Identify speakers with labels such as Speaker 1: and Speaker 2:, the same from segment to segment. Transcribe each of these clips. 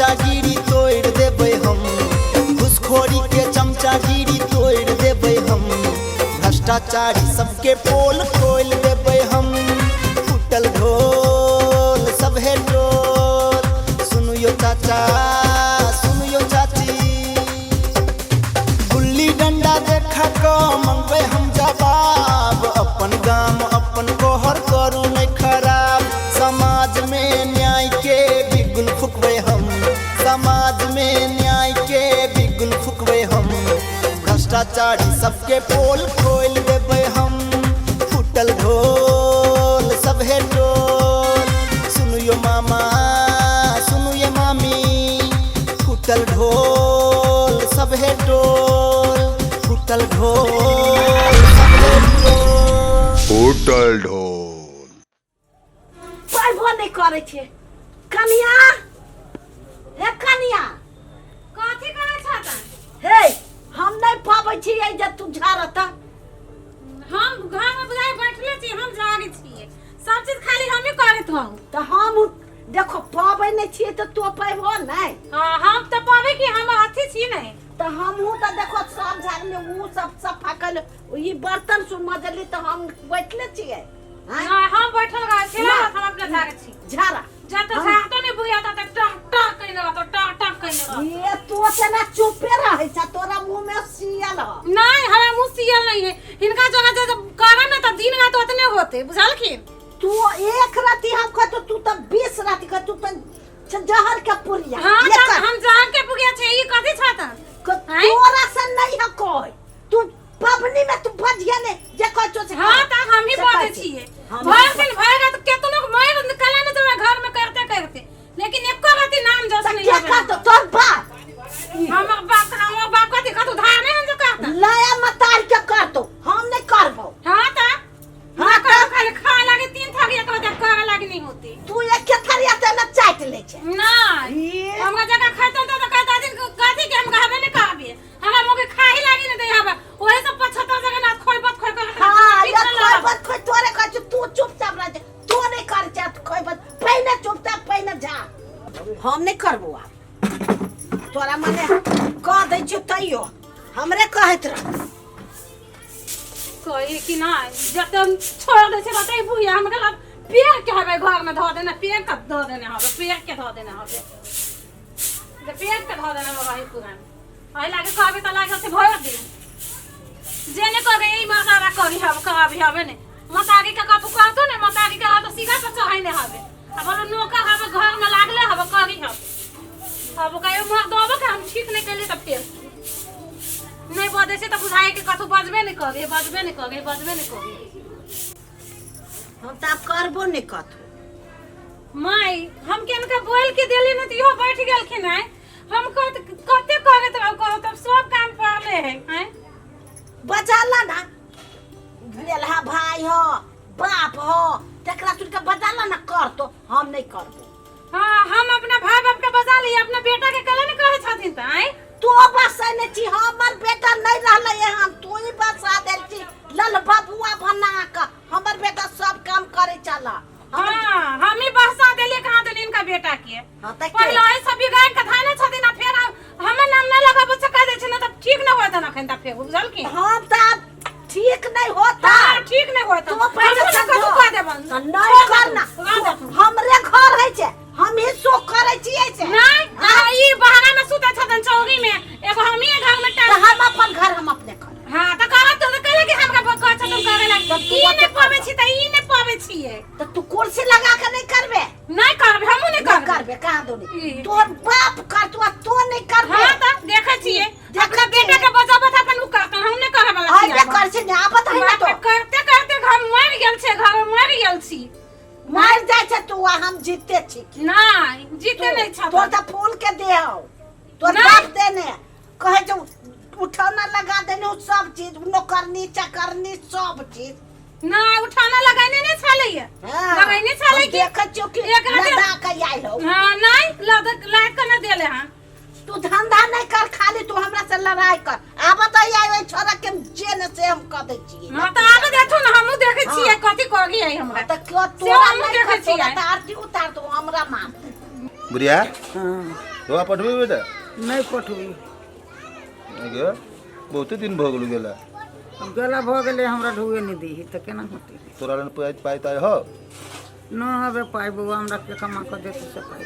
Speaker 1: चमचागिरी तोड़ि देबै हम। घुसखोरी के चमचागिरी तोड़ि देबै हम। भ्रष्टाचारी सबके पोल खोलि देबै हम। फूटल ढोल सभे टोल। सुनू यौ चाचा, सुनू यौ चाची, गुल्ली डंडा देखा क मंगबै हम जवाब। अपन गाम अपन कोहर करू नहि खराब। समाज में न्याय के बिगुल फुकबै हम। समाज में न्याय के बिगुल फुकबै हम। भ्रष्टाचारी सबके पोल खोलि देबै हम। फूटल ढोल सभे टोल। सुनू यो मामा, सुनू ये मामी, फूटल ढोल सभे टोल। फूटल ढोल सभे टोल।
Speaker 2: फूटल ढोल।
Speaker 3: पढ़बो नहि करै छै। कनिया, हे कनिया।
Speaker 4: कथी करै छह त?
Speaker 3: हे, हम नहि पाबै छियै जे तू झाड़त।
Speaker 4: हम घर में बुझाइ बैठले छी, हम जागे छियै, सब चीज खाली हमी करैत हूँ।
Speaker 3: तऽ हम देखो पाबै नहि छियै तऽ तू पैबहो नहि।
Speaker 4: हाँ, हम तऽ पाबै कि हम अथी छी नहि।
Speaker 3: तऽ हमहूँ तऽ देखो सब झाड़ले, ऊ सब सफा कल, ई बर्तन सुन मजली, तऽ हम बैठले छियै। आँय?
Speaker 4: हाँ, हम बैठल रह छी।
Speaker 3: ना।
Speaker 4: हम अपना जागे छी।
Speaker 3: झाड़ा।
Speaker 4: जब तक झाड़तो नहीं बुझाता तक टक टक कइने रहतो, टक टक कइने रहतो।
Speaker 3: ये तू तेना चुपे रहै छ, तोरा मुंह में सियल ह।
Speaker 4: नहीं, हमरा मुँह सियल नहीं है। हिनका जगह जब करब ने तऽ दिन रात ओतने होते, बुझलखिन?
Speaker 3: तू एक राति हम कहतो, तू तऽ 20 राति कह, तू तऽ जहर के पुरिया।
Speaker 4: हाँ,
Speaker 3: ये
Speaker 4: तऽ
Speaker 3: कर।
Speaker 4: हम जहर के पुरिया छै, ई कथी छ तऽ? आँय?
Speaker 3: तोरा से नहीं है कोई, तू पबनी में तू बजिया ने जे कहै छौ से
Speaker 4: हाँ,
Speaker 3: कर।
Speaker 4: तऽ हमही
Speaker 3: से
Speaker 4: बजै
Speaker 3: कहै छी।
Speaker 4: छियै।
Speaker 3: हम
Speaker 4: भरि दिन भरि रात केतनो मारि निकाले ने तऽ घर में करते करते, लेकिन एको रति नाम जस
Speaker 3: तऽ
Speaker 4: नहीं
Speaker 3: के
Speaker 4: आबै।
Speaker 3: करतो तोर बाप?
Speaker 4: हमर बाप, हमर बाप कथी कथू धार नहीं हम जो करता।
Speaker 3: नया मतार के करतो, हम नहीं करबो।
Speaker 4: हाँ तऽ
Speaker 3: हाँ
Speaker 4: हाँ
Speaker 3: तऽ।
Speaker 4: खाली खा लागे तीन थारी, एक बजे करे लागे नहीं होती।
Speaker 3: तू एक थारी ते न चाट ले छे।
Speaker 4: नहीं।
Speaker 3: ई
Speaker 4: हमरा जगह खाइतो तऽ कहता दिन कथी के हम कहबे नहीं कहबे, हमरा मुँह के खाही लागी नहीं दे हबे, ओहे सब 75 जगह ना खोई बत खोई कर।
Speaker 3: हाँ, ये खोई बत खोई तोरे कहै छौ, तू चुपचाप रह जा, तू नहीं कर जा खोई बत, पहिने चुपचाप पहिने जा, हम नहीं करबो आब। तोरा मने कह दै छियौ तैयो हमरे कहैत रह।
Speaker 4: कही कि ना जब हम छोड़ दे छे बताई बुढ़िया हम गलत पेड़ के हबे घर में धो देना, पेड़ के धो देना हबे, पेड़ के धो देना हबे, जे पेड़ के धो देना हबे। वही पुरान एहि लागे कहबे तऽ लागे से भरि दिन जेने कहबे ई मसाला करी हबे, कहबे हबे ने मतारी के कतू कहतो ने मतारी के तो सीधा पर चढ़ाई ने हबे, आ बोलो नौकर हबे घर में लागले हबे करी हबे। अब कहियो मर देबो के हम ठीक नहीं कैले तऽ फेर नहीं बजै छै तऽ बुझाइ कि कतू बजबे नहीं करे, बजबे नहीं करे, बजबे नहीं करे।
Speaker 3: हम तऽ आब करबो नहि कथू।
Speaker 4: माय, हम केनका बोल के देली ने तऽ इहो बैठ गेलखिन है। हम कहत कते करैत रहू, कहू तब सब काम पड़ले है हैं।
Speaker 3: बजाला ना लेलहा भाई हो बाप हो, तकरा सुन के बजाला ना कर तो हम नहीं करबो।
Speaker 4: हाँ, हम अपना भाई बाप के बजा ली, अपना बेटा के कले ने कहै छथिन तऽ आँय?
Speaker 3: तू बसने छी, हमर बेटा नहीं रहलै हन, तू ही बसा देल छी लल बबुआ बना के। हमर बेटा सब काम करे चला।
Speaker 4: हाँ, हम ही बसा देलिए कहाँ देलिए इनका बेटा के।
Speaker 3: हाँ, तऽ के?
Speaker 4: पहले ऐ सब बिगाड़ के धाने छथिन आ फेर हमर नाम न लगाबो से कह दै छै ने तब ठीक न होत अखन तक फेर, बुझल की?
Speaker 3: हम तऽ आब ठीक नहीं होता।
Speaker 4: हाँ, ठीक नहीं होत।
Speaker 3: तू पहिले
Speaker 4: हमहूँ
Speaker 3: समझो।
Speaker 4: कतहु कह देबन।
Speaker 3: तऽ नहीं करना, हमरे घर है छै, हम ही शोक करे छियै से।
Speaker 4: नहीं, अहाँ ई बहरा में सुतै छथिन चौरी में, एगो हम ही घर में
Speaker 3: तऽ
Speaker 4: टांग।
Speaker 3: हम अपन घर हम अपने करब।
Speaker 4: हाँ, तऽ कहत तऽ कहले कि हमरा कहै छथिन करे लागी।
Speaker 3: तऽ तू
Speaker 4: ई
Speaker 3: ओते
Speaker 4: नहि पबै
Speaker 3: करबह।
Speaker 4: छी तऽ ई नहि पबै छियै।
Speaker 3: तऽ तू कुर्सी लगा के नहीं करबे?
Speaker 4: नहीं करबे, हमहूँ नहीं
Speaker 3: नहीं
Speaker 4: करबे।
Speaker 3: करबे कहाँ दोनी?
Speaker 4: ई।
Speaker 3: तोर बाप करतो आ तो नहीं करबे।
Speaker 4: हाँ, तऽ देखै छियै।
Speaker 3: देखै
Speaker 4: अपना बेटा
Speaker 3: छियै।
Speaker 4: के बजाबत अपन उ करतन, हम नहि करऽ वाला
Speaker 3: आइ
Speaker 4: छियै।
Speaker 3: कर छै ने आबत है ना तो।
Speaker 4: बाप रे, करते करते घर मरि गेल छै, घर मरि गेल छी।
Speaker 3: मर जाइ छै तू आ हम जीते छी।
Speaker 4: नहीं, जीते नहीं छथिन।
Speaker 3: तोर तऽ फूल के देह हौ, तोर
Speaker 4: नहीं।
Speaker 3: बाप देने कहै जे उठौना लगा देने हौ, सब चीज नौकरनी चकरनी सब चीज।
Speaker 4: नहीं, उठाना लगैने नहीं छलैया।
Speaker 3: हाँ,
Speaker 4: लगैने छलै
Speaker 3: हम
Speaker 4: कि
Speaker 3: देखै छियौ कि
Speaker 4: एक राति-
Speaker 3: लदा के आयल हौ।
Speaker 4: हाँ, नहीं, लद लाद के नहीं देले हन।
Speaker 3: तू धंधा नहीं कर, खाली तू हमरा से लड़ाई कर। आब तऽ आइ ओहि छोरा के जे ने से हम कह दै छियै।
Speaker 4: हाँ, तऽ आबे देथु ने, हमहूँ देखै छियै कथी करी है हमरा।
Speaker 3: हाँ, तऽ क्यों
Speaker 4: से
Speaker 3: तोरा
Speaker 4: हमहूँ
Speaker 3: नहीं
Speaker 4: देखै
Speaker 3: कर, तोरा
Speaker 4: छियै।
Speaker 3: तऽ आरती उतार दो हमरा मारतै।
Speaker 5: बुढ़िया, तोरा पठबै बेटा?
Speaker 6: नहि पठबी।
Speaker 5: गे बहुते दिन भऽ गेल गेला।
Speaker 6: अब गेला भऽ गेलै, हमरा ढुए नहि दी तऽ केना होतै?
Speaker 5: तोरा लग पाइ पाइ ताइ हौ?
Speaker 6: न हबे पाइ बौआ, हमरा के कमा कऽ देतै से पाइ?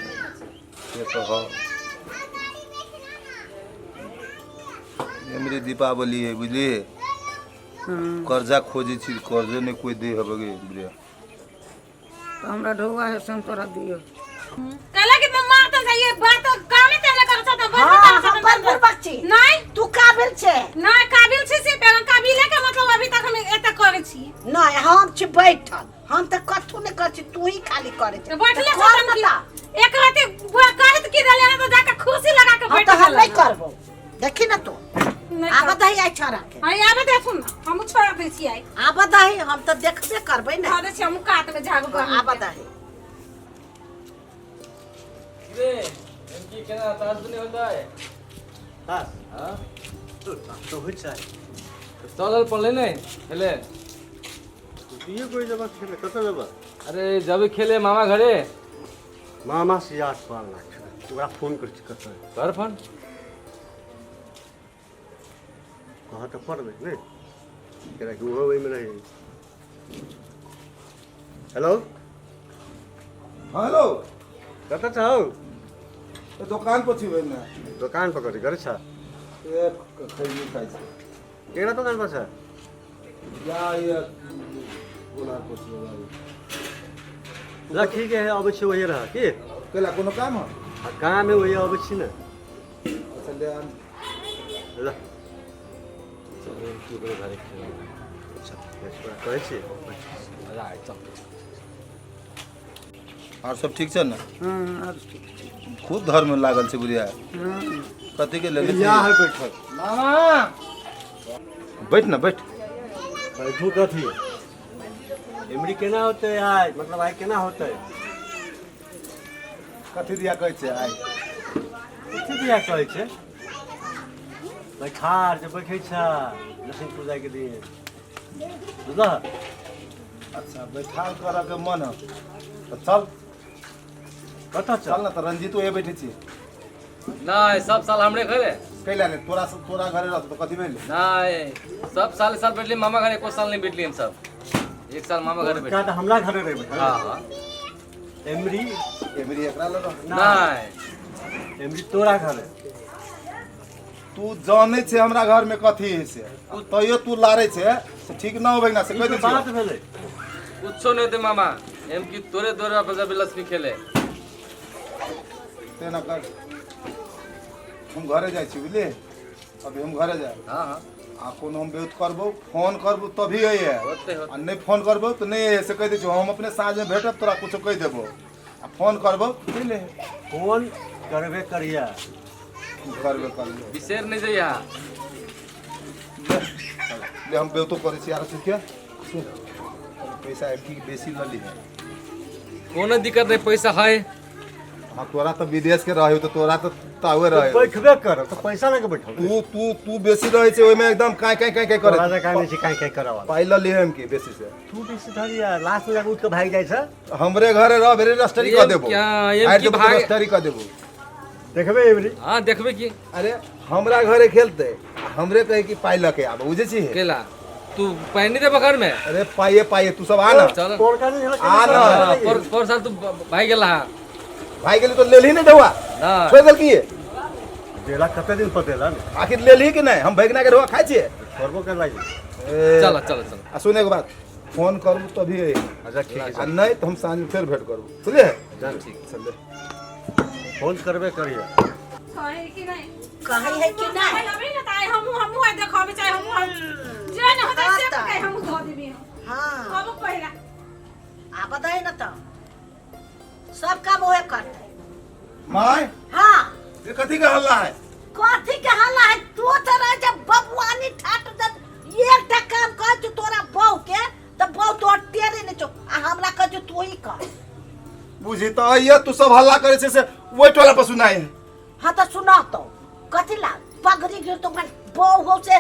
Speaker 5: से तऽ हौ। एमरे दीपावली है बुझलियै?
Speaker 6: हँ।
Speaker 5: कर्जा खोजै छी, कर्जो नहि कोइ दै हबे गे बुढ़िया।
Speaker 6: तऽ हमरा ढौआ है से हम तोरा दियौ।
Speaker 4: कहला कि मैं मारतन से ये बात कामे तेले कर छत बस।
Speaker 3: हाँ, हम बड़ बुड़बक छी।
Speaker 4: नहीं।
Speaker 3: तू काबिल छे।
Speaker 4: नहीं काबिल छी से पेन काबिले के मतलब अभी तक हम एते करे छी।
Speaker 3: नहीं, हम छी बैठल, हम तऽ कथू नहि करै छी, तू ही खाली करै
Speaker 4: तो
Speaker 3: छै।
Speaker 4: बैठले
Speaker 3: तऽ कर
Speaker 4: छतन
Speaker 3: न
Speaker 4: की
Speaker 3: तऽ।
Speaker 4: एक राती बुआ कहत की देले ना तो जाके खुशी लगा के
Speaker 3: हम
Speaker 4: बैठ
Speaker 3: तऽ हम
Speaker 4: गेल।
Speaker 3: नहि करबो, देखी न तू।
Speaker 4: नहीं।
Speaker 3: आबऽ दही आइ छोड़ा के।
Speaker 4: आई आबे देखू ना, हम छोड़ दै छी आई।
Speaker 3: आबऽ दही, हम तऽ देखबे करबै ने।
Speaker 4: धऽ दै छी हम कात में झाड़ू
Speaker 3: हाँ, आबऽ दही।
Speaker 7: रे एमकी केना तास बने होता है?
Speaker 8: तास?
Speaker 7: हाँ।
Speaker 8: तो तास तऽ होइ छै।
Speaker 7: चलल पड़ले नहीं खेले?
Speaker 8: दियो कोइ जब खेले, कतऽ जेबऽ?
Speaker 7: अरे जब खेले मामा घरे।
Speaker 8: मामा से याद पार लाग ओकरा फोन करै छी, कतऽ?
Speaker 7: कर फोन।
Speaker 8: कहऽ तऽ पड़बै नहि, किएकि ओहो ओहिमे रहै। हेलो।
Speaker 5: हेलो।
Speaker 8: कतऽ छौ?
Speaker 5: ए, दोकान पर छी ने।
Speaker 8: दोकान पर कथी करै छ?
Speaker 5: ए, खैनी खाइ छी।
Speaker 8: केकरा दोकान पर छ?
Speaker 5: या ये गोला पर छी बाबू।
Speaker 8: ल ठीक है, अबै छी, वही रह की।
Speaker 5: कैला, कोनो काम हो?
Speaker 8: आ काम है, वही अबै छी ने।
Speaker 5: अच्छा, ले आन।
Speaker 8: ल।
Speaker 7: चल एमकी ओकरे घरे खेले।
Speaker 8: अच्छा, ओकरा कहै छी।
Speaker 7: मजा आय, चल।
Speaker 5: आर सब ठीक छै ने?
Speaker 6: हँ, आब ठीक छै।
Speaker 5: खूब धर्म लागल छै बुढ़िया।
Speaker 6: हँ।
Speaker 5: कथी के लेने
Speaker 8: या
Speaker 5: छी?
Speaker 8: है बैठल।
Speaker 5: मामा बैठ ना, बैठ।
Speaker 8: बैठू कथी? एमरी केना होतै आइ? मतलब आइ केना होतै?
Speaker 5: कथी दिया कहै छै आइ?
Speaker 8: कथी दिया कहै छै? बैठार जे बैठै छ लक्ष्मी पूजाके दिन, बुझलह?
Speaker 5: अच्छा, बैठार करऽ के मन हो तऽ चल।
Speaker 8: कतऽ?
Speaker 5: चल।
Speaker 8: चल।
Speaker 5: ने तऽ रंजीतो ए बैठे छी।
Speaker 7: नहीं, सब साल हमरे घरे।
Speaker 5: कैला ने तोरा सब तोरा घरे रहत तऽ कथी भेलै?
Speaker 7: नहीं, सब साल साल बैठली मामा घरे, एको साल नहीं बैठली हम सब। एक साल मामा घरे
Speaker 8: का
Speaker 7: बैठली।
Speaker 8: तऽ हमरा घरे रहै बैठल।
Speaker 7: हाँ हाँ।
Speaker 8: एमरी।
Speaker 5: एमरी एकरा लग रह।
Speaker 7: नहीं।
Speaker 8: एमरी तोरा घरे।
Speaker 5: तू जानै छै हमरा घर में कथी है से, तैयो तू लारै छै से ठीक न होबै ना, से
Speaker 8: ई
Speaker 5: कहि
Speaker 8: तऽ
Speaker 5: दै
Speaker 8: बात
Speaker 5: छियौ।
Speaker 8: भेलै।
Speaker 7: कुछो नहीं होते मामा, एम की तोरे दोरे पर जब लक्ष्मी खेले।
Speaker 5: तेना कर, हम घरे जाइ छी, बुझलियै? अभी हम घरे जाए।
Speaker 7: हाँ हाँ।
Speaker 5: आ कोनो हम बेउत करबो, फोन करबो तभी अइहे।
Speaker 7: होते होते।
Speaker 5: आ नहि फोन करबो तऽ नहि अइहे, से कहि दै छियौ। हम अपने साँझमे भेटब, तोरा कुछो कहि देबो। आ फोन करबो चलि अइहे।
Speaker 8: फोन करबे करिया।
Speaker 5: करबे करबो।
Speaker 7: बिसेर नहीं जाइए।
Speaker 5: ले, हम बेउतो करै छी। आर सुन के सुन, पैसा एम की बेसी लऽ लिहे।
Speaker 7: कोनो दिक्कत नहीं, पैसा है।
Speaker 5: हाँ, तोरा तऽ विदेश के रहे तऽ तोरा तऽ तावे रहे।
Speaker 8: बैठबे करब तऽ पैसा लऽ के बैठल।
Speaker 5: तू तू तू बेसी रहै छै ओहिमे, एकदम काँय काँय काँय काँय
Speaker 8: तोरा
Speaker 5: करे।
Speaker 8: तऽ काज नहि छै काँय काँय करऽ वाला।
Speaker 5: पाइ लऽ लिहे हम की बेसी से।
Speaker 8: तू बेसी धरिया, लास्ट में जाके उठि कऽ भागि जाइ छै।
Speaker 5: हमरे घरे रह, भेरे रजिस्ट्री कऽ
Speaker 7: एम
Speaker 5: देबो।
Speaker 7: क्या, एम
Speaker 5: आरि
Speaker 7: की
Speaker 5: देबो तऽ
Speaker 7: भाग-
Speaker 5: रजिस्ट्री कऽ देबो।
Speaker 8: देखबै एमरी।
Speaker 7: हाँ, देखबे की।
Speaker 5: अरे हमरा घरे खेलते आ हमरे कहे कि पाइ लऽ के आबो, बुझै छी?
Speaker 7: केला तू पानी नहीं देबा घर में?
Speaker 5: अरे पाइए पाइए, तू सब आ ना।
Speaker 7: चल।
Speaker 8: पोरका नहि छलै।
Speaker 5: आ ना।
Speaker 7: हाँ, पर पर साल तू भाग गेला। हाँ।
Speaker 5: भाई गेली तो लेलही नहीं ढौआ?
Speaker 7: ना।
Speaker 5: छोड़ि देलकी।
Speaker 8: देला, कते दिन पर देला ने।
Speaker 5: आखिर लेलही कि नहीं? हम भगना के ढौआ खाइ छियै?
Speaker 8: छोड़बो कर लागि।
Speaker 5: ए,
Speaker 7: चल चल चल।
Speaker 5: आ सुन, एगो बात, फोन करू तभी अइहे।
Speaker 8: अच्छा, ठीक
Speaker 5: आ
Speaker 8: है।
Speaker 5: नहीं तो हम साँझ में फेर भेंट करू, बुझलियै?
Speaker 7: ठीक।
Speaker 5: चल।
Speaker 8: फोन करबे करिया।
Speaker 4: कहे कि नहीं?
Speaker 3: कहै है कि नहीं?
Speaker 4: अभी ना ताई हमहू हमहू आइ देखबे चाहे हमहू हम जे न होतै से
Speaker 3: हाँ तऽ।
Speaker 4: कहे हमहू धऽ देबी हम।
Speaker 3: हाँ।
Speaker 4: अब पहिला।
Speaker 3: आबऽ दही न तऽ सब काम ओहे करतै।
Speaker 5: My.
Speaker 3: हाँ।
Speaker 5: ये कथी के हल्ला है?
Speaker 3: कथी के हल्ला है? तू तो रह जा बबुआनी ठाट दे, एकटा काम कह छौ तोरा बहू के तऽ बहू तोहर टेरे नहि छौ, आ हमरा कह छौ तू ही कर।
Speaker 5: बुझी तऽ अइये तू सब हल्ला करे छै से ओहि टोला पर सुनाइ है।
Speaker 3: हाँ तऽ सुना तो कथी ला पगड़ी गिर तो बहू हो से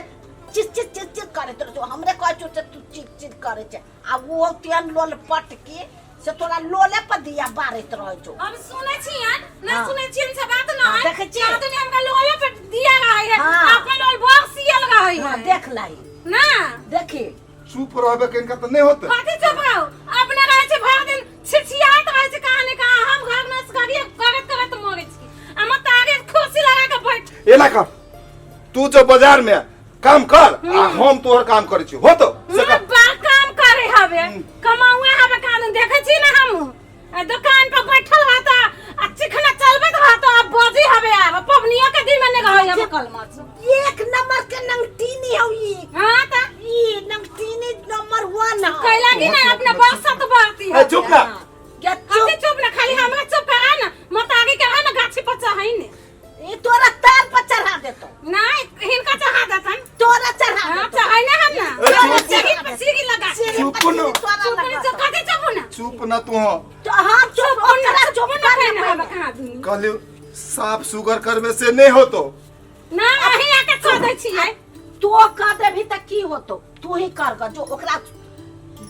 Speaker 3: चिच चिच चिच चिच करैत रहै छौ। हमरे कहै छौ से तू चिच चिच करै छै, आ वो तेहन लोल पट के से तोरा लोले पर दिया बारैत रहै छौ।
Speaker 4: हम सुनै छियन ना?
Speaker 3: हाँ।
Speaker 4: सुनै छियन से बात ना। ना
Speaker 3: हाँ, देखै छियै?
Speaker 4: आदमी हमरा लोले पर दिया रहे है
Speaker 3: हाँ।
Speaker 4: अपन लोल बॉक्स सियल रहे
Speaker 3: हाँ,
Speaker 4: है
Speaker 3: देख लाई
Speaker 4: ना
Speaker 3: देखी
Speaker 5: चुप रहबे कनिका तऽ नहि होतै।
Speaker 4: कथी चुप रहो? अपने रहे छै भरि दिन छिछियाइत रहे छै कहाँ ने कहाँ। हम घर में असगरिये करैत करैत मरै छी आ मतारी कुर्सी लगा के बैठ।
Speaker 5: एना कर, तू जो बाजार में काम कर आ हम तोहर काम करै छी, होतो से कर।
Speaker 4: बड़ काम करे हवे, कमाउए हवे कानून देखै छी ना हम। आ दुकान पर बैठल रहता आ चिखना चलबैत रहता आ बजी हवे आब पबनियो के दिन में नहीं रहे हवे कलमच।
Speaker 3: एक नंबर के नंगटीनी हौ ई।
Speaker 4: हाँ त
Speaker 3: ई नंगटीनी नंबर 1 हौ।
Speaker 4: कैला की ना अपने बरसत बढ़ती
Speaker 5: ए, चुप ना।
Speaker 3: क्या
Speaker 4: कथी
Speaker 3: चुप?
Speaker 4: चुप ना, खाली हमरा चुप करा ना, मतारी के रहा ना गाछी पर चढ़ाई ने।
Speaker 3: ई तोरा तार पर चढ़ा देतो।
Speaker 4: नहीं हिनका चढ़ा देतन।
Speaker 3: तोरा चढ़ा
Speaker 4: हाँ,
Speaker 3: देतो।
Speaker 4: चढ़ाई ना हम ना।
Speaker 5: ए, चुप।
Speaker 4: सीढ़ी पर सीढ़ी लगा।
Speaker 3: सीढ़ी
Speaker 5: चुप
Speaker 3: पर
Speaker 5: न।
Speaker 3: सीढ़ी तोरा
Speaker 4: चुप
Speaker 3: लगा
Speaker 4: नहीं, चुप कथी चुप ना?
Speaker 5: चुप ना तू। हो
Speaker 3: तो हम चुप, ओकरा चुप
Speaker 4: चुप ना
Speaker 3: कर
Speaker 4: कहना हवे कहाँ दुनी।
Speaker 5: कहलियो साफ सुगर करबे से नहीं होतो।
Speaker 4: ना अहीं आके छोड़ दै छियै।
Speaker 3: तू कर देबही त की होतो? तू ही कर ग, जो ओकरा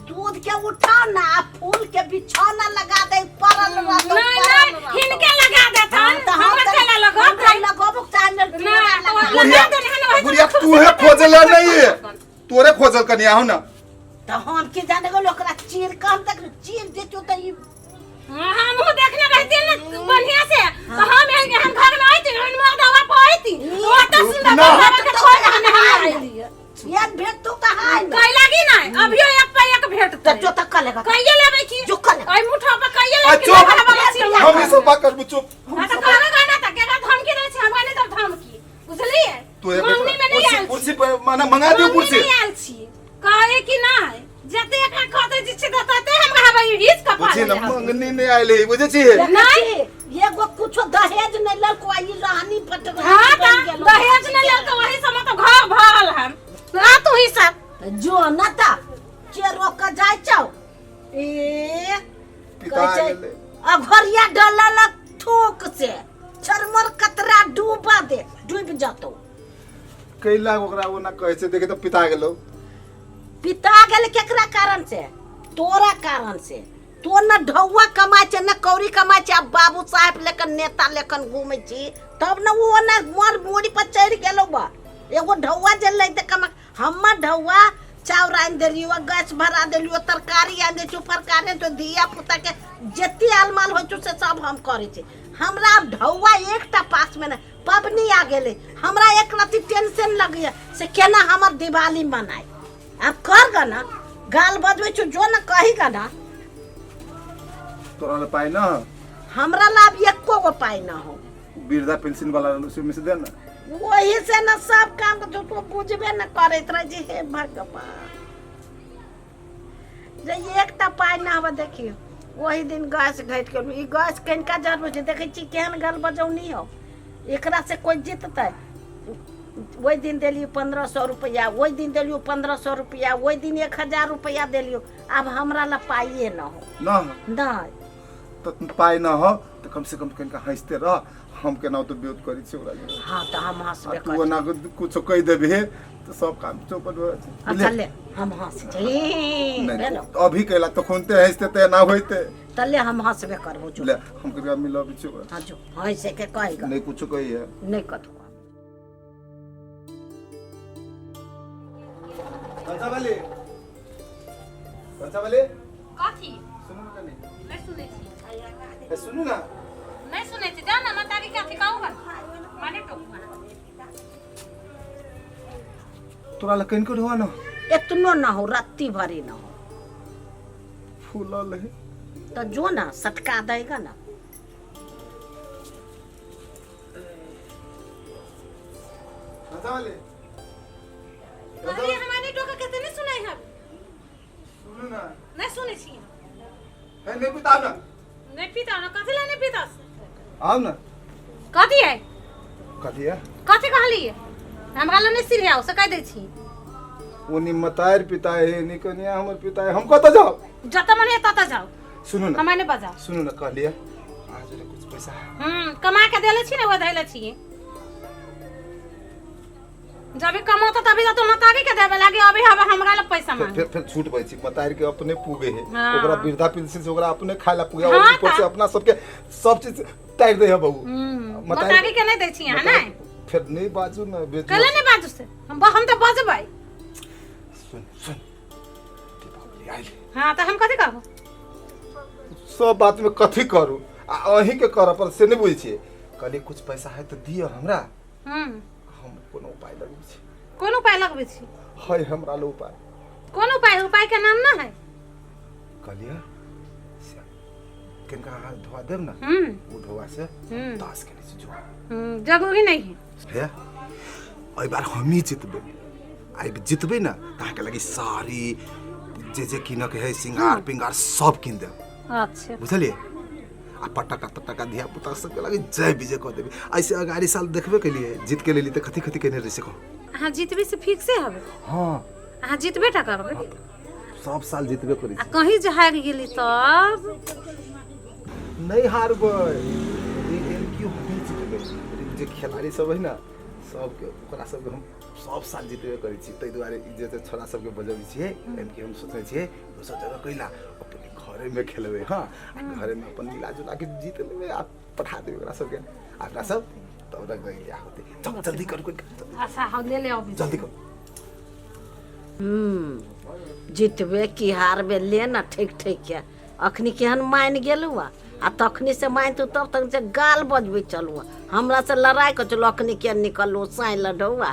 Speaker 3: दूध के उठाओ ना आ फूल के बिछौना लगा दे परल रहतो।
Speaker 4: नहीं
Speaker 3: परल
Speaker 4: नहीं
Speaker 3: रहतो।
Speaker 4: हिनके लगा देतन।
Speaker 3: हाँ, त हम
Speaker 4: हमरा
Speaker 3: त-
Speaker 4: केला लगत?
Speaker 3: हमरा लगबो चाहे न,
Speaker 4: ना,
Speaker 3: तोरा
Speaker 4: तो
Speaker 3: लगा।
Speaker 4: लगा
Speaker 5: बुढ़िया
Speaker 4: देने हन, वही
Speaker 5: बुढ़िया
Speaker 4: तो
Speaker 5: तू है खोजल नहीं है, तोरे खोजल कनिया हो ना।
Speaker 3: त हम की जाने गेलो ओकरा चीर के हम तक चीर देतो त ई।
Speaker 4: हाँ, हमहूँ देखने रहती ना बढ़िया से तो हम एहन घर में आती हम मर्दवा पर आती वो तो सुंदर
Speaker 5: ना।
Speaker 4: बाबा के छोड़ के हम नहीं आइली।
Speaker 3: यार भेट तू कहाँ आइल?
Speaker 4: कैला की नहीं अभियो एक पे एक भेटतै।
Speaker 3: त जो त कलेगा।
Speaker 4: कहिए लेबै की?
Speaker 3: जो कलेगा।
Speaker 4: ओइ मुठा पर कहिए
Speaker 5: आ,
Speaker 4: लेबै की?
Speaker 5: चुप।
Speaker 4: लेबै वाला छी हमरा।
Speaker 5: हम ई सब बात करबू, चुप।
Speaker 4: हाँ, त कहबै ना त केकरा धमकी दै छी? हमरा नहि दब धमकी, बुझलियै?
Speaker 5: तू एक
Speaker 4: मंगनी में नहीं
Speaker 5: कुर्सी
Speaker 4: आयल छी।
Speaker 5: कुर्सी पर माना मंगा दियो
Speaker 4: मंगनी
Speaker 5: कुर्सी।
Speaker 4: नहीं आयल छी कहे कि नहीं जते एकरा खतै जे छै तते हमरा हबै हिच कपाल।
Speaker 5: बुझी ना, मंगनी नहीं आयल है, बुझे छी?
Speaker 3: नहीं एगो कुछो दहेज नहीं ललको आ ई रानी पट
Speaker 4: हाँ त दहेज नहीं ललको वही से मतलब घर भरल हन ला तू ही सब।
Speaker 3: जो न त के रोक के जाय छौ ए
Speaker 5: पिता
Speaker 3: कहै छै,
Speaker 5: गेलै।
Speaker 3: अघरिया डलल थूक से चरमर कतरा डूबा दे, डूब जतौ।
Speaker 5: कैला ओकरा ओना कहै छै, देखे त पिता गेलौ।
Speaker 3: पिता गेल केकरा कारण से? तोरा कारण से। तो न ढौआ कमाइ छै न कौड़ी कमाइ छै आ बाबू साहेब लेकन नेता लेकन घूमै छी तब न ओ ओना मोर मूड़ी पर चढ़ि गेलौ बा। एगो ढौआ जे लैते कमा, हमर ढौआ चाउर आनि देलियो, गैस भरा देलियो, तरकारी आनि दै छियो, फरकारी आनि दै, धिया पुता के जते आलमाल होइ छौ से सब हम करै छी। हमरा आब ढौआ एकटा पासमे नहि। पबनी आ गेलै, हमरा एक रत्ती टेंशन लगैया से केना हमर दिवाली मनाय। आब कर ग ना, गाल बजबै छौ जो न कही ग ना।
Speaker 5: तोरा लए पाइ न?
Speaker 3: हमरा ला आब एको गो पाइ न हो।
Speaker 5: वृद्धा पेंशन वाला रहलो से दे ना।
Speaker 3: वही से न सब काम जो तू बुझबे न करैत रहे जे हे भगवान जे एकटा पाइ न हवे। देखियौ ओही दिन गैस घटि गेल। ई गैस कनिका जरूर छै, देखै छी केहन गल बजौनी हो, एकरा से कोइ जीततै? ओहि दिन देलियै 1500 रुपैआ, ओहि दिन देलियै 1500 रुपैआ, ओहि दिन 1000 रुपैआ देलियै। आब हमरा ला पाइए न हो।
Speaker 5: न हो?
Speaker 3: नहि।
Speaker 5: तऽ पाइ न हो तऽ कम से कम कनिका हँसिते रह, हम केना तो विरोध करै छी ओकरा।
Speaker 3: हाँ तऽ हम हँसबे
Speaker 5: आ तू
Speaker 3: करै।
Speaker 5: ओना कुछो कहि देबही तऽ सब काम चौपट भऽ जाइ छै।
Speaker 3: अच्छा ले हम हँस छी।
Speaker 5: नहि,
Speaker 3: भेलो?
Speaker 5: अभी कैला तऽ खुनते हँसते तऽ एना होइते।
Speaker 3: तऽ ले हम हँसबे करबो जो।
Speaker 5: ले हम कनिका मिलबै छी ओकरा।
Speaker 3: हाँ जो हँसे के कही ग।
Speaker 5: नहि कुछो कहिए।
Speaker 3: नहि कतौ।
Speaker 5: कंचा वाली, कंचा वाली।
Speaker 4: कथी?
Speaker 5: सुनू ना कनी।
Speaker 4: नहीं सुनै छी।
Speaker 5: ए, सुनू ना।
Speaker 4: नहीं सुनै छी, जा ना मतारी के अथी कहू हन माने टोकू।
Speaker 5: तोरा लग कनिको ढोआ न?
Speaker 3: एतनो न हो, रत्ती भरी न हो।
Speaker 5: फूलल है।
Speaker 3: तो जो ना सटका देगा ना।
Speaker 5: कंचा वाली,
Speaker 4: कहलिए हमारे टोका के नहीं सुनाई हम।
Speaker 5: सुनू ना।
Speaker 4: नहीं सुनै छी।
Speaker 5: है नहीं पीता ना?
Speaker 4: नहीं पीता ना? कथी ला नहीं पीता?
Speaker 5: आउ ना।
Speaker 4: कथी है?
Speaker 5: कथी है?
Speaker 4: कथी कहलिए? हमरा लग नहीं सिरियाओ से कह दै छी।
Speaker 5: ओनी मतार पिता है नी कनिया हमर पिता है, हम कतऽ जाउ?
Speaker 4: जत मन है तत जाओ।
Speaker 5: सुनू ना।
Speaker 4: हमरा नहीं बजाओ।
Speaker 5: सुनू ना, कहलिए आज रे कुछ पैसा।
Speaker 4: कमा के देले छी ना, वो धैले छी। जब कमाता तभी तो मतारी के देवे लागी, अभी हवे हमरा ला पैसा
Speaker 5: फिर
Speaker 4: मांगे।
Speaker 5: फिर फिर छूट बची मतारी के अपने पूगे है।
Speaker 4: हाँ।
Speaker 5: ओकरा वृद्धा पेंशन से ओकरा अपने खाए ला पूगे, और
Speaker 4: हाँ,
Speaker 5: ऊपर से
Speaker 4: ता।
Speaker 5: अपना सबके सब चीज टाइट दे है बहू।
Speaker 4: मतारी के नहीं दै छी अहाँ नहीं?
Speaker 5: फिर नहीं बाजू ना बेजू।
Speaker 4: कले नहीं बाजू से हम तो बजबै।
Speaker 5: सुन सुन दीपावली आइल।
Speaker 4: हाँ तो हम कथी कहबो?
Speaker 5: सब बात में कथी करू आ अहीं के करऽ पर से नहीं बुझै छियै। कहलियै कुछ पैसा है तऽ दिअ हमरा, हम कोनो उपाय लगबै छी।
Speaker 4: कोन उपाय लगबै छी?
Speaker 5: है हमरा लग उपाय।
Speaker 4: कोन उपाय? उपाय के नाम ना है।
Speaker 5: कहलियै से किनका हाथ धोआ देब ना, ओ धोआ से ताश खेलै छी जुआ।
Speaker 4: जरूरी नहीं है।
Speaker 5: हे एहि बार हमही जितबै, आइ जितबै ना तऽ अहाँके लगी साड़ी जे जे कीनऽ के है सिंगार पिंगार सब कीन देब।
Speaker 4: अच्छा
Speaker 5: बुझलियै? आ पटका तटका धिया पुता सबके लगे जय विजय कऽ देबै। ऐसे अगाड़ी साल देखबे केलियै जीत के लेली तऽ कथी कथी केने रही से कहू।
Speaker 4: अहाँ जीतबे से फिक्से हवे?
Speaker 5: हाँ।
Speaker 4: अहाँ जीतबे टा करबै?
Speaker 5: सब साल जीतबे करै
Speaker 4: आ
Speaker 5: छी।
Speaker 4: कहीं जे हारि गेली तब?
Speaker 5: नहीं हारबै, क्यों हम जीतबै। जे खिलाड़ी सब है ना सबके ओकरा सबके हम सब साल जीतबे करै छी, ताहि दुआरे ई जे छोरा सबके बजबै छियै एम कि हम सोचै छियै दोसर जगह कैला अपने घरेमे खेलबै। हाँ आ घरेमे अपन मिला जुला के जीत लेबै आ पठा देबै ओकरा सबके। आ ओकरा सब तब रख बियाह होतै। चल जल्दी करू कोई।
Speaker 4: अच्छा हम ले ले अबै।
Speaker 5: जल्दी करू।
Speaker 3: जीतबे की हारबे ले ना ठीक ठीक के। अखनी केहन मानि गेलू आ तखनी से मानितू तब तक से गाल बजबै चलू, हमरा से लड़ाइ कर चलू। अखनी के निकलू साँइ लड़ौआ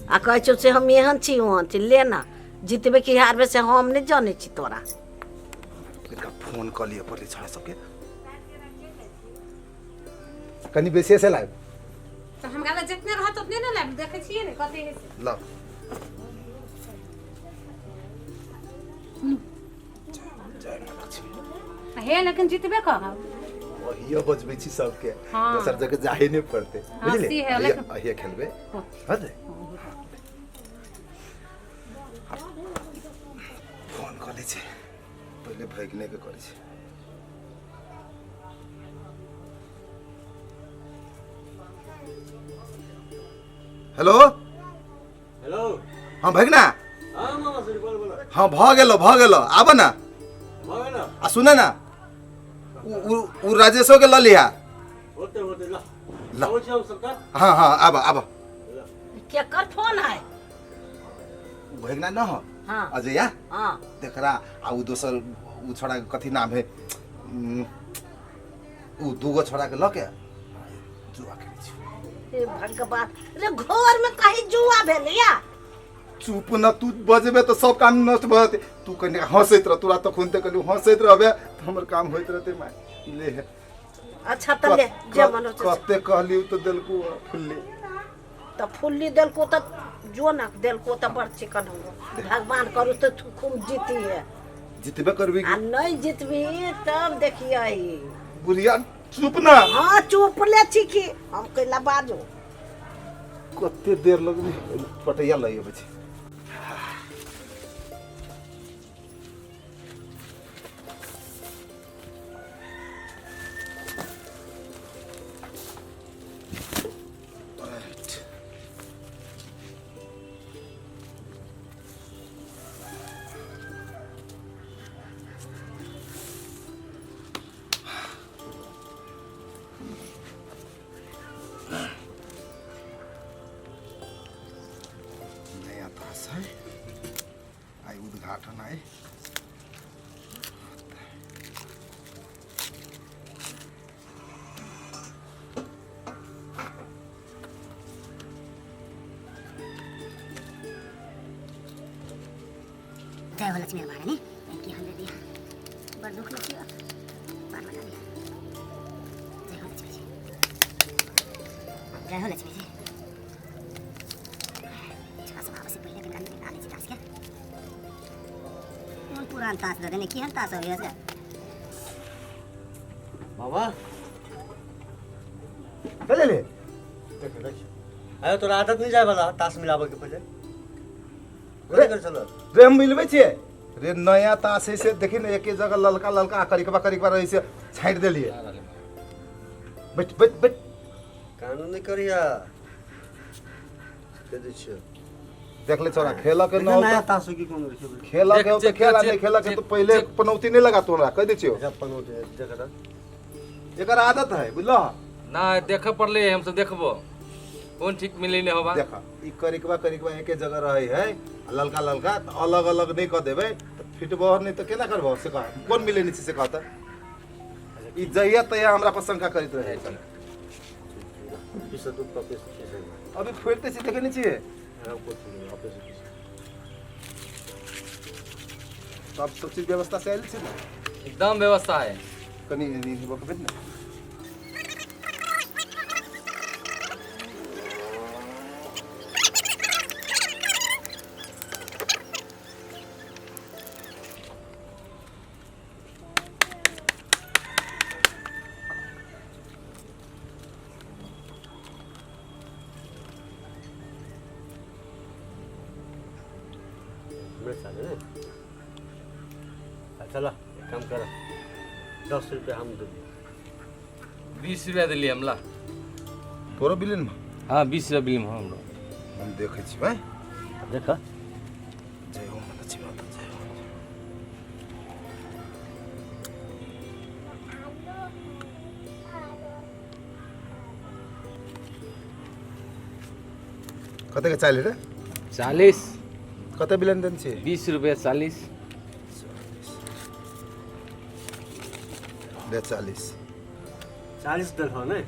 Speaker 3: आ कहै छौ से हम एहन छी ओहन छी। ले ना जीतबे की हारबे से हम नहीं जानै छी तोरा।
Speaker 5: इनका फोन कऽ लिअ पड़लै छोरा सबके, कनि बेसी से लाइब
Speaker 4: तऽ हमरा लग जितने रहत उतने ने लाइब, देखै छियै ने कते है से।
Speaker 5: लाउ। जय माँ लक्ष्मी।
Speaker 4: हे लेकिन जीतबे करब।
Speaker 5: अहियो बजबै छी सबके।
Speaker 4: हाँ।
Speaker 5: दोसर जगह जाहे नहि पड़तै।
Speaker 4: हाँ,
Speaker 5: बुझलियै?
Speaker 4: सी है, लेकिन-
Speaker 5: अहिये खेलबै। हँ फोन कऽ लै छै पहिले, भगने के करै छै। Hello
Speaker 8: hello.
Speaker 5: हाँ भगना।
Speaker 8: हाँ मामा सुन बोल बोल।
Speaker 5: हाँ भऽ गेलो भऽ गेलो, आब ना
Speaker 8: भऽ गेलो।
Speaker 5: आ सुन ना उ राजेशो के लऽ लिहा।
Speaker 8: होते होते ला
Speaker 5: ला।
Speaker 8: आबै छी हम सरकार।
Speaker 5: हाँ हाँ आब आब।
Speaker 3: केकर फोन है?
Speaker 5: भगना न हो।
Speaker 3: हाँ।
Speaker 5: अजया।
Speaker 3: हाँ।
Speaker 5: देखरा आ उ दोसर उ छोड़ा के कथी नाम है, उ दूगो छोड़ा के लऽ के जुआ खेलै छी।
Speaker 3: हे भगवान रे, घर में कहीं जुआ भेलैया?
Speaker 5: चुप न तू, बजबे तऽ सब काम नष्ट भऽ जेतै। तू कनि हँसैत रह, तोरा तखन तऽ कहलियौ हँसैत रहबे तऽ हमर काम होइत रहतै। माय ले हे।
Speaker 3: अच्छा तऽ ले जे मन होतै से।
Speaker 5: कते कहलियौ तऽ देलकौ फुल्ली।
Speaker 3: तऽ फुल्ली देलको तऽ जो ना देलको तऽ बड़ चिकन हो। भगवान करू तऽ तू खूब जीती है।
Speaker 5: जीतबे करबी।
Speaker 3: आ नहीं जीतबी तब देखिए।
Speaker 5: बुढ़िया चुप ना।
Speaker 3: हाँ चुप ले छी की हम कैला बाजू।
Speaker 5: कते देर लगबै पटैया लऽ अबै छी। नया ताश है, आइ उद्घाटन आइ।
Speaker 9: जय हो लक्ष्मी महारानी, इनकी हमने दिया बड़ दुख लगी पार लगा दिया। जय हो लक्ष्मी जी, जय हो लक्ष्मी जी। छोरा सब आवे से पहले किनका निकाल लै छी ताश के। कोन पुरान ताश दऽ देने, केहन ताश होइए से?
Speaker 8: बाबा
Speaker 5: चले ले।
Speaker 8: देख देख, अरे तोरा आदत नहीं जाए वाला ताश मिलावे के पहले रे कर चलो।
Speaker 5: रे हम मिलबै छियै रे, नया ताश है से देखी ने एके जगह ललका ललका करिकबा करिकबा रहै से छाँटि देलियै। बैठ बैठ बैठ।
Speaker 8: कानून नहीं करिया। दे दै छियै।
Speaker 5: देख ले छोरा खेलऽ के न
Speaker 8: नया
Speaker 5: होतौ
Speaker 8: तास की कोन देखियो।
Speaker 5: खेलऽ के
Speaker 7: चेक,
Speaker 5: हो तऽ
Speaker 7: चेक,
Speaker 5: खेला,
Speaker 7: चेक,
Speaker 5: नहीं खेलऽ के
Speaker 7: चेक,
Speaker 5: तो पहिले
Speaker 7: चेक।
Speaker 5: पनौती नहीं लगा तोरा, कह दै छियौ।
Speaker 8: अच्छा पनौती देख त।
Speaker 5: एकर आदत है, बुझलह?
Speaker 7: ना देखे पड़ले, हम सब देखबो कोन ठीक मिले नहीं होबा।
Speaker 5: देखा ई करिकवा करिकवा एके जगह रहे है, आ ललका ललका तऽ अलग अलग नहीं कऽ देबै तऽ फिटबो नहीं तऽ केना करबो से कह, कोन मिले नहीं छै से कहता। ई जहिया तहिया हमरा पर शंका करैत रहे छै।
Speaker 8: पीस दू पीस पीस।
Speaker 5: अभी फोड़िते छी, देखे नहीं छियै? सब सब चीज व्यवस्था से आयल छै ने?
Speaker 7: एकदम व्यवस्था है।
Speaker 5: कनी नींद बकबे ने।
Speaker 8: हमरे साले ने। अच्छा ला एक काम कर, 10 रुपया हम दे।
Speaker 7: 20 रुपया दिलियै हम ला।
Speaker 5: तोरो बिलिन में?
Speaker 7: हाँ 20 रुपया बिलिन हमरो।
Speaker 5: हम देखै छी भाई।
Speaker 8: देख।
Speaker 5: जय हो लक्ष्मी माता, जय हो। कते के 40 रे?
Speaker 7: 40।
Speaker 5: कते बिलिन देन छी?
Speaker 7: 20 रुपया 40।
Speaker 5: ले 40।
Speaker 8: 40 देलहो ने?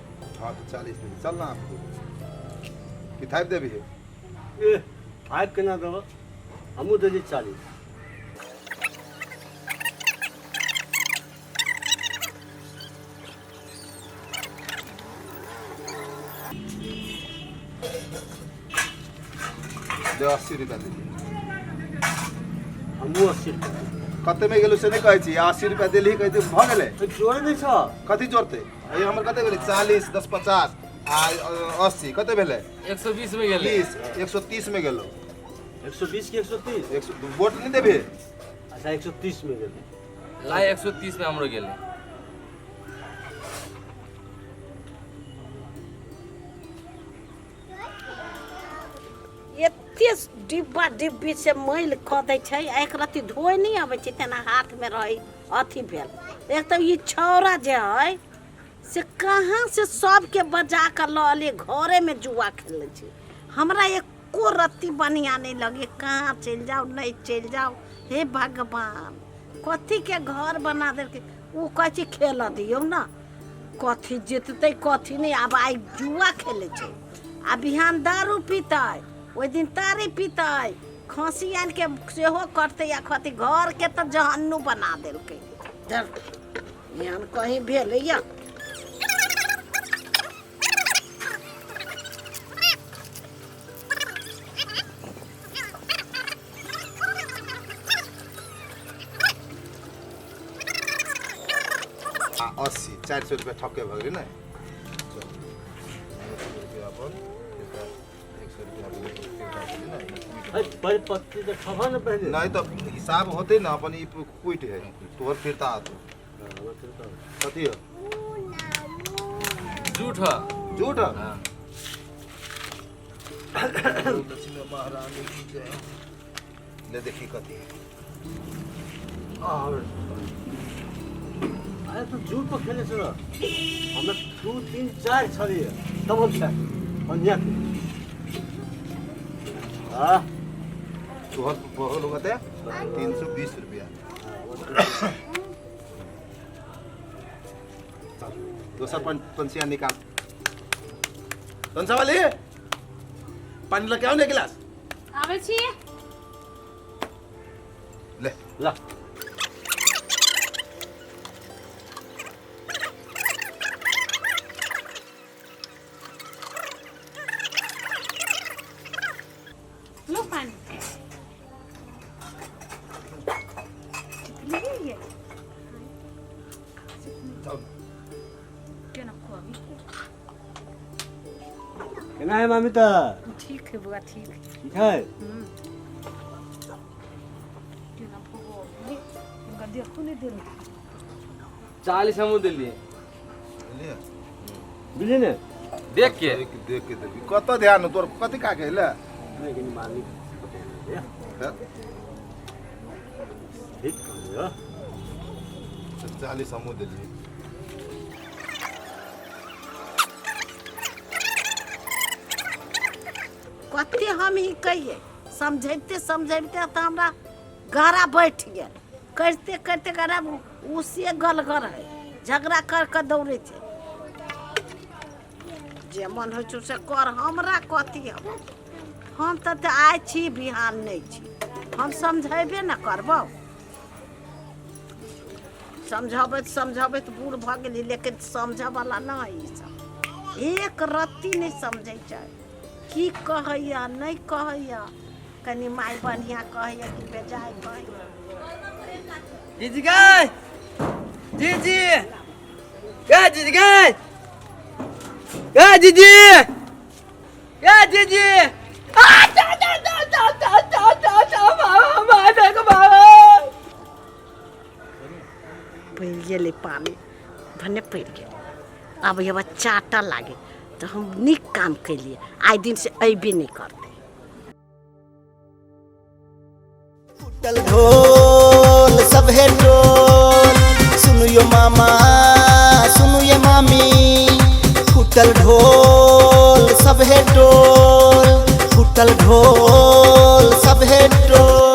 Speaker 5: हाँ तो 40 दे। चल ना आप कि थाप देबी है?
Speaker 8: ए थाप केना देबो, हमहूँ देली 40।
Speaker 5: दे 80 रुपया दे।
Speaker 8: हमहूँ 80 रुपया।
Speaker 5: कते में गेलौ से नहीं कहै छी, 80 रुपया देलही कहै छी भऽ गेलै।
Speaker 8: जोड़े नहीं छ।
Speaker 5: कथी जोड़तै? अरे हमर कते भेलै? 40 10 50 आ 80 कते भेलै?
Speaker 7: 120 में गेलै।
Speaker 5: 20 130 में गेलौ।
Speaker 8: 120 की 130?
Speaker 5: 100 वोट नहीं देबे?
Speaker 8: अच्छा 130 में गेलै।
Speaker 7: ला 130 में हमरो गेलै।
Speaker 3: एते डिब्बा डिब्बी से मैल कऽ दै छै, एक रत्ती धोइ नहि अबै छै, तेना हाथमे रहै अथी भेल। एक तऽ ई छौड़ा जे है से कहाँ से सबके बजा कऽ लऽ अलियै, घरेमे जुआ खेलै छै। हमरा एको रत्ती बढ़िआँ नहि लगैए, कहाँ चलि जाउ नहि चलि जाउ। हे भगवान, कथीके घर बना देलकै। ओ कहै छै खेलऽ दियौ ने, कथी जिततै कथी नहि। आब आइ जुआ खेलै छै, आ बिहान दारू पीतै, ओहि दिन तारी पीतै, खसी आनि के सेहो करतै आ खती। घरके तऽ जहन्नू बना देलकै। एहन कहीं भेलैया?
Speaker 5: आ 80 400 रुपया ठके भऽ गेलै ने। रुपया अपन 100 रुपया
Speaker 8: अरे पत्ती तऽ खबा ने पहिले।
Speaker 5: नहीं तो हिसाब होते ना अपन, ई कुट है तोहर फिरता आतो। कथी है?
Speaker 7: झूठ है।
Speaker 5: झूठ है?
Speaker 7: हाँ।
Speaker 5: लक्ष्मी महारानी की जय। ले देखी कथी है।
Speaker 8: अरे तू झूठ पर खेले छल। हमे 2 3 4 छलियै तब हम छे अन्या के। हाँ
Speaker 5: तोहर बहुत लोग होते 320 रुपया। दोसर पंसिया निकाल। पंसा वाली पानी लके आओ ने गिलास।
Speaker 4: आबै छी।
Speaker 5: ले
Speaker 8: ला।
Speaker 4: लो पानी।
Speaker 8: केना है मामी ता?
Speaker 4: ठीक है बुआ, ठीक।
Speaker 8: ठीक है।
Speaker 4: केना भोगो हुनका देखो नहीं देल।
Speaker 7: 40 हमहूँ देलियै।
Speaker 8: बुझलियै ने?
Speaker 7: देख के।
Speaker 5: देख के देबी। कतऽ ध्यान तोर कथी का के ले?
Speaker 8: नहि कनि मालिक
Speaker 5: हाँ,
Speaker 8: ठीक कहलियौ।
Speaker 5: 40 हमहूँ देलियै।
Speaker 3: कते हम ही कहिए, समझैते समझैते तऽ हमरा गहरा बैठ गेल। करिते करिते गहरा उसे गलगर है, झगड़ा कर कऽ दौड़ै छै। जे मन होइ छौ से कर, हमरा कथी? हम तऽ आइ छी, बिहान नहि छी। हम समझेबे ने करबौ। समझबैत समझबैत बूढ़ भऽ गेली, लेकिन समझऽवला नहि। ई सब एक रत्ती नहि समझै छै। की कहैया, नहि कहैया, कनि माय बढ़िआँ कहैया कि बेजाय कहैया।
Speaker 7: जीजी गए, जीजी गए, जीजी गए गए, जीजी गए, जीजी आ जा जा जा जा जा जा जा जा, मामा मामा को मामा।
Speaker 3: पड़ि गेलै पानि भने पड़ि गेलै। आब हेबा चाटऽ लागे तऽ हम नीक काम केलियै। आइ दिनसँ अयबे नहि करतै।
Speaker 1: फूटल ढोल सभे टोल, सुनियो मामा, सुनियो मामी। फूटल ढोल सभे टोल, फूटल ढोल सभे टोल।